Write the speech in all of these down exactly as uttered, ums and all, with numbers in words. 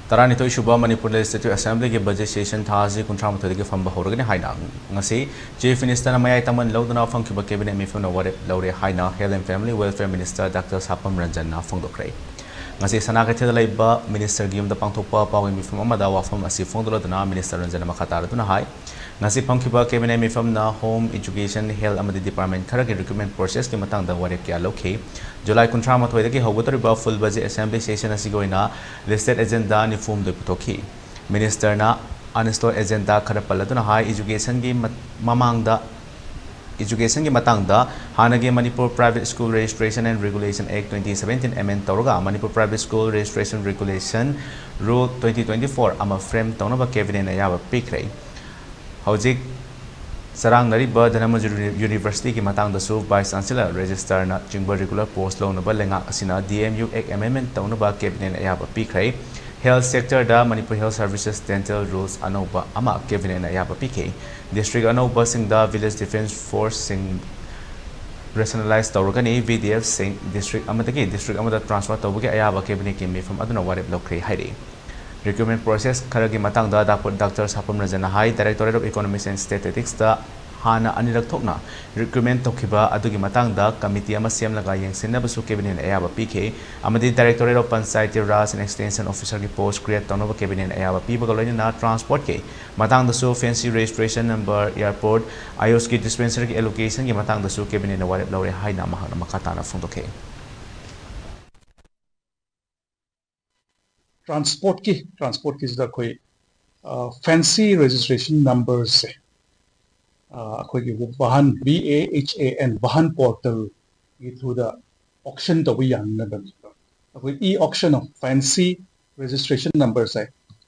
ꯇꯔꯥꯅꯤꯊꯣꯏ ꯁꯨꯕ Manipur legislative ꯑꯦꯁꯦꯝꯕ꯭ꯂꯤꯒꯤ budget session ꯊꯥ ꯑꯁꯤ ꯀꯨꯟꯊ꯭ꯔꯥ ꯃꯥꯊꯣꯏꯗꯒꯤ ꯐꯝꯕ ꯍꯧꯔꯒꯅꯤ ꯍꯥꯏꯅ ꯉꯁꯤ ꯆꯤꯐ ꯃꯤꯅꯤꯁꯇꯔꯅ ꯃꯌꯥꯏ ꯇꯪꯕꯟ ꯂꯧꯗꯨꯅ ꯐꯝꯈꯤꯕ ꯀꯦꯕꯤꯅꯦꯠ ꯃꯤꯐꯝꯅ ꯋꯥꯔꯦꯞ ꯂꯧꯔꯦ ꯍꯥꯏꯅ Health and Family Welfare Minister Doctor ꯁꯥꯄꯝ ꯔꯟꯖꯟꯅ ꯐꯣꯡꯗꯣꯛꯈ꯭ꯔꯦ꯫ ꯉꯁꯤ ꯁꯅꯥ ꯀꯩꯊꯦꯜꯗ ꯂꯩꯕ ꯃꯤꯅꯤꯁꯇꯔꯒꯤ ꯌꯨꯝꯗ ꯄꯥꯡꯊꯣꯛꯄ ꯄꯥꯎꯒꯤ ꯃꯤꯐꯝ ꯑꯃꯗ ꯋꯥꯐꯝ ꯑꯁꯤ ꯐꯣꯡꯗꯣꯛꯂꯗꯨꯅ ꯃꯤꯅꯤꯁꯇꯔ ꯔꯟꯖꯟꯅ ꯃꯈꯥ ꯇꯥꯔꯗꯨꯅ ꯍꯥꯏ, ꯉꯁꯤ ꯐꯝꯈꯤꯕ ꯀꯦꯕꯤꯅꯦꯠ ꯃꯤꯐꯝꯅ ꯍꯣꯝ, ꯏꯖꯨꯀꯦꯁꯟ, ꯍꯦꯜꯊ ꯑꯃꯗꯤ ꯗꯤꯄꯥꯔꯠꯃꯦꯟ ꯈꯔꯒꯤ ꯔꯤꯀ꯭ꯔꯨꯠꯃꯦꯟ ꯄ꯭ꯔꯣꯁꯦꯁꯀꯤ ꯃꯇꯥꯡꯗ ꯋꯥꯔꯦꯞ ꯀꯌꯥ ꯂꯧꯈꯤ꯫ ꯖꯨꯂꯥꯏ ꯀꯨꯟꯊ꯭ꯔꯥ ꯃꯥꯊꯣꯏꯗꯒꯤ ꯍꯧꯒꯗꯧꯔꯤꯕ ꯐꯨꯜ ꯕꯖꯦꯠ ꯑꯦꯁꯦꯝꯕ꯭ꯂꯤ ꯁꯦꯁꯟ ꯑꯁꯤꯒꯤ ꯑꯣꯏꯅ ꯂꯤꯁꯇꯦꯠ ꯑꯦꯖꯦꯟꯗꯥ ꯅꯤꯐꯨ ꯍꯨꯝꯗꯣꯏ ꯄꯨꯊꯣꯛꯈꯤ꯫ ꯃꯤꯅꯤꯁꯇꯔꯅ ꯑꯟꯏꯟꯁꯇꯣꯜ ꯑꯦꯖꯦꯟꯗꯥ ꯈꯔ ꯄꯜꯂꯗꯨꯅ ꯍꯥꯏ, ꯏꯖꯨꯀꯦꯁꯟꯒꯤ ꯃ-, ꯃꯃꯥꯡꯗ, ꯏꯖꯨꯀꯦꯁꯟꯒꯤ ꯃꯇꯥꯡꯗ ꯍꯥꯟꯅꯒꯤ Manipur Private School Registration and Regulation Act twenty seventeen amend ꯇꯧꯔꯒ Manipur Private School Registration Regulation Rule twenty twenty-four ꯑꯃ ꯐ꯭ꯔꯦꯝ ꯇꯧꯅꯕ ꯀꯦꯕꯤꯅꯦꯠꯅ ꯑꯌꯥꯕ ꯄꯤꯈ꯭ꯔꯦ꯫ ꯍꯧꯖꯤꯛ ꯆꯔꯥꯡꯅꯔꯤꯕ ꯙꯅꯃꯟꯖꯨꯔꯤ ꯌꯨꯅꯤꯚꯔꯁꯤꯇꯤꯒꯤ ꯃꯇꯥꯡꯗꯁꯨ ꯚꯥꯏꯁ ꯆꯥꯟꯁꯦꯂꯔ, ꯔꯦꯖꯤꯁꯇ꯭ꯔꯥꯔꯅ ꯆꯤꯡꯕ ꯔꯤꯒꯨꯂꯔ ꯄꯣꯁ ꯂꯧꯅꯕ ꯂꯩꯉꯥꯛ ꯑꯁꯤꯅ D M U act amendment ꯇꯧꯅꯕ ꯀꯦꯕꯤꯅꯦꯠꯅ ꯑꯌꯥꯕ ꯄꯤꯈ꯭ꯔꯦ꯫ ꯍꯦꯜꯊ ꯁꯦꯛꯇꯔꯗ Manipur health services dental rules ꯑꯅꯧꯕ ꯑꯃ ꯀꯦꯕꯤꯅꯦꯠꯅ ꯑꯌꯥꯕ ꯄꯤꯈꯤ꯫ ꯗꯤꯁꯇ꯭ꯔꯤꯛ ꯑꯅꯧꯕꯁꯤꯡꯗ ꯚꯤꯂꯦꯖ ꯗꯤꯐꯦꯟꯁ ꯐꯣꯔꯁꯁꯤꯡ ꯔꯦꯁꯅꯦꯂꯥꯏꯖ ꯇꯧꯔꯒꯅꯤ꯫ ꯚꯤ ꯗꯤ ꯑꯦꯐꯁꯤꯡ ꯗꯤꯁꯇ꯭ꯔꯤꯛ ꯑꯃꯗꯒꯤ ꯗꯤꯁꯇ꯭ꯔꯤꯛ ꯑꯃꯗ ꯇ꯭ꯔꯥꯟꯁꯐꯔ ꯇꯧꯕꯒꯤ ꯑꯌꯥꯕ ꯀꯦꯕꯤꯅꯦꯠꯀꯤ ꯃꯤꯐꯝ ꯑꯗꯨꯅ ꯋꯥꯔꯦꯞ ꯂꯧꯈ꯭ꯔꯦ ꯍꯥꯏꯔꯤ꯫ ꯔꯤꯀ꯭ꯔꯨꯠꯃꯦꯟ ꯄ꯭ꯔꯣꯁꯦꯁ ꯈꯔꯒꯤ ꯃꯇꯥꯡꯗ ꯗꯥꯛ-, ꯗꯥꯛꯇꯔ ꯁꯥꯄꯝ ꯔꯟꯖꯟꯅ ꯍꯥꯏ, Directorate of Economics and Statisticsꯇ ꯍꯥꯟꯅ ꯑꯅꯤꯔꯛ ꯊꯣꯛꯅ ꯔꯤꯀ꯭ꯔꯨꯠꯃꯦꯟ ꯇꯧꯈꯤꯕ ꯑꯗꯨꯒꯤ ꯃꯇꯥꯡꯗ ꯀꯃꯤꯇꯤ ꯑꯃ ꯁꯦꯝꯂꯒ ꯌꯦꯡꯁꯤꯟꯅꯕꯁꯨ ꯀꯦꯕꯤꯅꯦꯠꯅ ꯑꯌꯥꯕ ꯄꯤꯈꯤ, ꯑꯃꯗꯤ Directorate of Panchayati Raj and Extension Officerꯒꯤ ꯄꯣꯁ ꯀ꯭ꯔꯤꯌꯦꯠ ꯇꯧꯅꯕ ꯀꯦꯕꯤꯅꯦꯠꯅ ꯑꯌꯥꯕ ꯄꯤꯕꯒ ꯂꯣꯏꯅꯅ ꯇ꯭ꯔꯥꯟꯁꯄꯣꯔꯠꯀꯤ ꯃꯇꯥꯡꯗꯁꯨ, ꯐꯦꯟꯁꯤ ꯔꯦꯖꯤꯁꯇ꯭ꯔꯦꯁꯟ ꯅꯝꯕꯔ, ꯑꯦꯌꯔꯄꯣꯔꯠ, ꯑꯌꯨꯁꯀꯤ ꯗꯤꯁꯄꯦꯟꯁꯔꯒꯤ ꯑꯦꯂꯣꯀꯦꯁꯟꯒꯤ ꯃꯇꯥꯡꯗꯁꯨ ꯀꯦꯕꯤꯅꯦꯠꯅ ꯋꯥꯔꯦꯞ ꯂꯧꯔꯦ ꯍꯥꯏꯅ ꯃꯍꯥꯛꯅ ꯃꯈꯥ ꯇꯥꯅ ꯐꯣꯡꯗꯣꯛꯈꯤ꯫ ꯇ꯭ꯔꯥꯟꯁꯄꯣꯔꯠꯀꯤ, ꯇ꯭ꯔꯥꯟꯁꯄꯣꯔꯠꯀꯤꯁꯤꯗ ꯑꯩꯈꯣꯏ, ꯑ, ꯐꯦꯟꯁꯤ ꯔꯦꯖꯤꯁꯇ꯭ꯔꯦꯁꯟ ꯅꯝꯕꯔꯁꯦ, ꯑ, ꯑꯩꯈꯣꯏꯒꯤ ꯚꯥꯍꯟ, V A H A N, ꯚꯥꯍꯟ ꯄꯣꯔꯇꯦꯜꯒꯤ ꯊ꯭ꯔꯨꯗ ꯑꯣꯛꯁꯟ ꯇꯧꯕ ꯌꯥꯅꯅꯕꯅꯤꯀꯣ꯫ ꯑꯩꯈꯣꯏ E-auction of fancy registration numberꯁꯦ,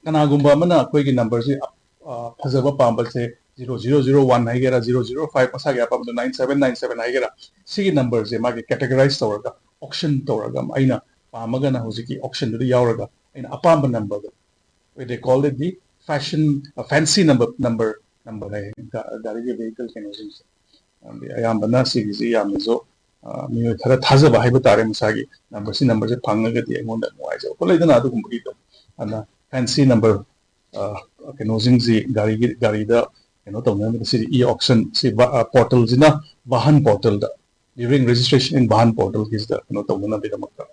ꯀꯅꯥꯒꯨꯝꯕ ꯑꯃꯅ ꯑꯩꯈꯣꯏꯒꯤ ꯅꯝꯕꯔꯁꯦ, ꯑ, ꯐꯖꯕ ꯄꯥꯝꯕꯁꯦ, zero zero zero one ꯍꯥꯏꯒꯦꯔꯥ, zero zero five, ꯃꯁꯥꯒꯤ ꯑꯄꯥꯝꯕꯗ nine seven nine seven ꯍꯥꯏꯒꯦꯔꯥ, ꯁꯤꯒꯤ ꯅꯝꯕꯔꯁꯦ ꯃꯥꯒꯤ ꯀꯦꯇꯦꯒꯣꯔꯥꯏꯁ ꯇꯧꯔꯒ, ꯑꯣꯛꯁꯟ ꯇꯧꯔꯒ, ꯑꯩꯅ ꯄꯥꯝꯃꯒꯅ ꯍꯧꯖꯤꯛꯀꯤ ꯑꯣꯛꯁꯟꯗꯨꯗ ꯌꯥꯎꯔꯒ ꯑꯩꯅ ꯑꯄꯥꯝꯕ ꯅꯝꯕꯔꯗꯣ, they call it the fashion, uh, fancy number, number, number ꯍꯥꯏ ꯒꯥ-, ꯒꯥꯔꯤꯒꯤ vehicle ꯀꯩꯅꯣꯁꯤꯡꯁꯦ꯫ ꯑꯗꯩ ꯑꯌꯥꯝꯕꯅ ꯁꯤꯒꯤꯁꯤ ꯌꯥꯝꯅꯁꯨ, ꯑ, ꯃꯤꯑꯣꯏ ꯈꯔ ꯊꯥꯖꯕ ꯍꯥꯏꯕ ꯇꯥꯔꯦ, ꯃꯁꯥꯒꯤ ꯅꯝꯕꯔꯁꯤ, ꯅꯝꯕꯔꯁꯤ ꯐꯪꯉꯒꯗꯤ ꯑꯩꯉꯣꯟꯗ ꯅꯨꯡꯉꯥꯏꯖꯕ ꯄꯣꯠ ꯂꯩꯗꯅ, ꯑꯗꯨꯒꯨꯝꯕꯒꯤꯗꯣ꯫ ꯑꯗꯨꯅ fancy number, ꯑ, ꯀꯩꯅꯣꯁꯤꯡꯁꯤ ꯒꯥꯔꯤꯒꯤ, ꯒꯥꯔꯤꯗ ꯀꯩꯅꯣ ꯇꯧꯅꯅꯕ ꯁꯤꯗꯤ e-auction ꯁꯤ ꯚꯥ-, ꯑ, portal ꯁꯤꯅ ꯚꯥꯍꯟ portal the, during registration in ꯚꯥꯍꯟ portal ꯒꯤꯁꯤꯗ ꯀꯩꯅꯣ ꯇꯧꯅꯅꯕꯒꯤꯗꯃꯛꯇ